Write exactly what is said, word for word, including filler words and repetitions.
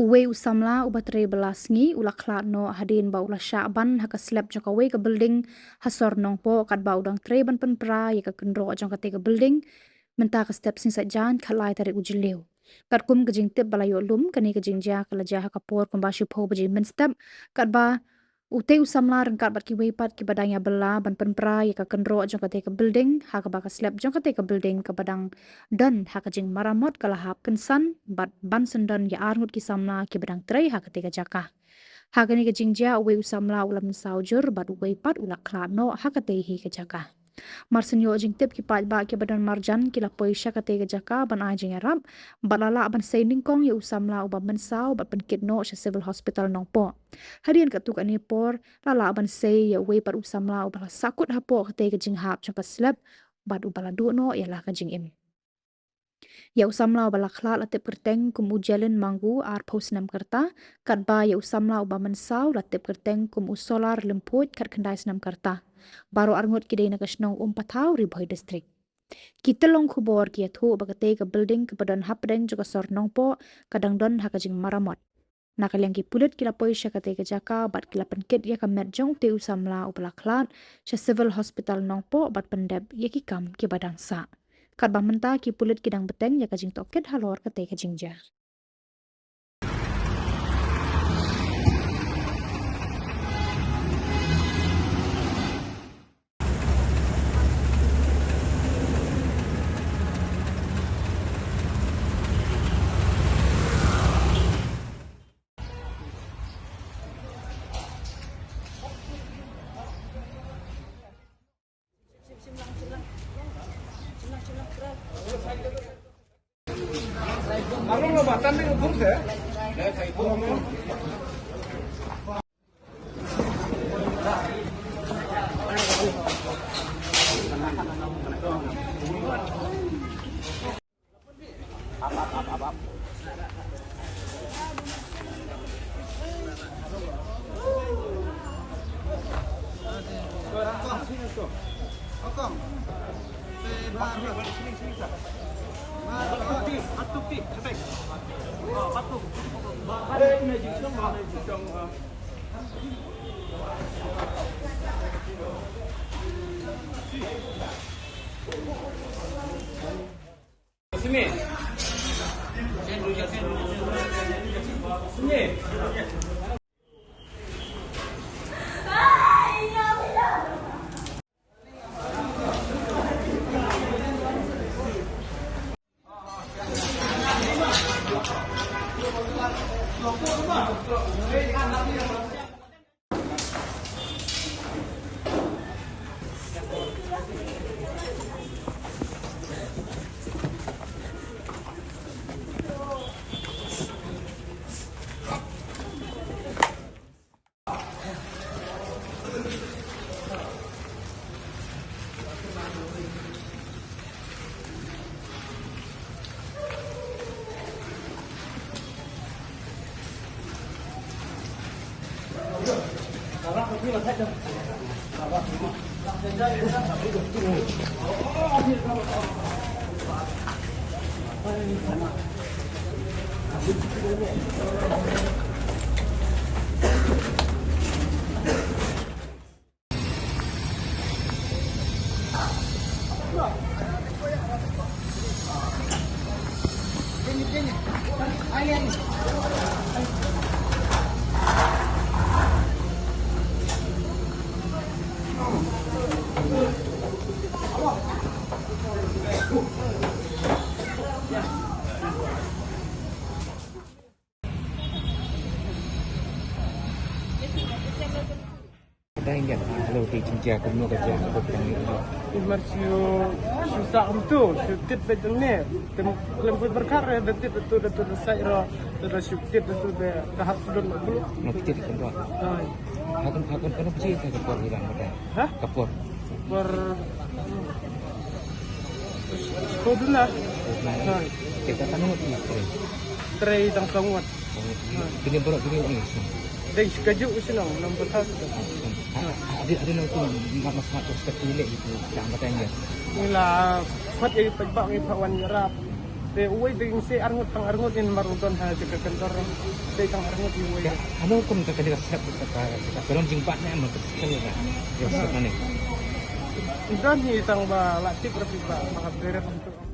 Uwei u samla uba trei bylla sngi u la khlad noh hadien ba u la shah ban ha ka slep jong kawei ka building ha sor Nongpoh, katba u dang trei ban pynpra ïa ka kynroh jong katei ka building mynta ka step sngi Saitjaiñ khatlai tarik u Jylliew. Katkum ka jingtip ba la ïoh lum, kane ka jingjia ka la jia ha ka por kumba shiphew baje mynstep, katba utei u samla ryngkat bad kiwei pat kiba dang ïa bylla ban pynpra ïa ka kynroh jong katei ka building, ha kaba ka slep jong katei ka building kaba dang don ha ka jingmaramot ka la hap kynsan bad ban syndon ïa arngut ki samla kiba dang trei ha katei ka jaka. Ha kane ka jingjia uwei u samla u la mynsaw jur bad uwei pat u la khlad noh ha katei hi ka jaka. Mar shen ïoh jingtip, ki paidbah kiba don marjan ki la poi sha katei ka jaka ban ai jingïarap bad la lah ban sei nyngkong ïa u samla uba mynsaw bad pynkit noh sha Civil Hospital Nongpoh. Hadien katto katne por la lah ban sei ïa uwei pat u samla uba la sahkut hapoh katei ka jinghap jong ka slep bad uba la duh noh ïa la ka jingim. Ïa u samla uba la khlad la tip kyrteng kum u Jalen Mangu, arphew snem ka rta, katba ïa u samla uba mynsaw la tip kyrteng kum u Solar Lymphuid, khatkhyndai snem ka rta. Baroh arngut ki dei na ka shnong Umpathaw, Ri Bhoi District. Ki tyllong khubor ki ïathuh ba katei ka building kaba don hapdeng jong ka sor Nongpoh ka dang don ha ka jingmaramot. Na ka liang ki pulit ki la poi sha katei ka jaka bad ki la pynkit ïa ka met jong utei u samla uba la khlad sha Civil Hospital Nongpoh bad pyndep ïa ki kam kiba dang sah. Katba mynta ki pulit ki dang bteng ïa ka jingtohkit halor katei ka jingjia. Dang ïa ka, lo te jingjia kumno ka jia ka bot tang ni. Mar shu, shu sa kumtu, shu tit beit tang ne. Tem klem beit berkat re, da tit tu, da tu da sai ro, da da shu tit tu da ka hap sudon ma bulu. No tit kan do. Ai. Hakon, hakon kan biji ka por hilang mata. Hah? Ka por. Por. Ko duna. Ko duna. Ai. Kita kan ngut ni. Trei tang sangat. Kini baru kini ni. Dei shi kajuh u shnong, nang batas tu. Ha, ada, ada nang tu, mak, mak, mak, tu, step tu, lek itu, yang bertanya. Ni la, pat ïa pat ba ngi pat wan ïarap. Te uwei te ïing se arngut tang arngut in mar u don ha jaka kyntor. Se tang arngut i uwei. Ano kum ka kani ka sep ka ka ka pelong jingbat ne ma ka sep ka. Ya sep ne. Don hi tang ba la tip rapi ba ma ka beret untuk.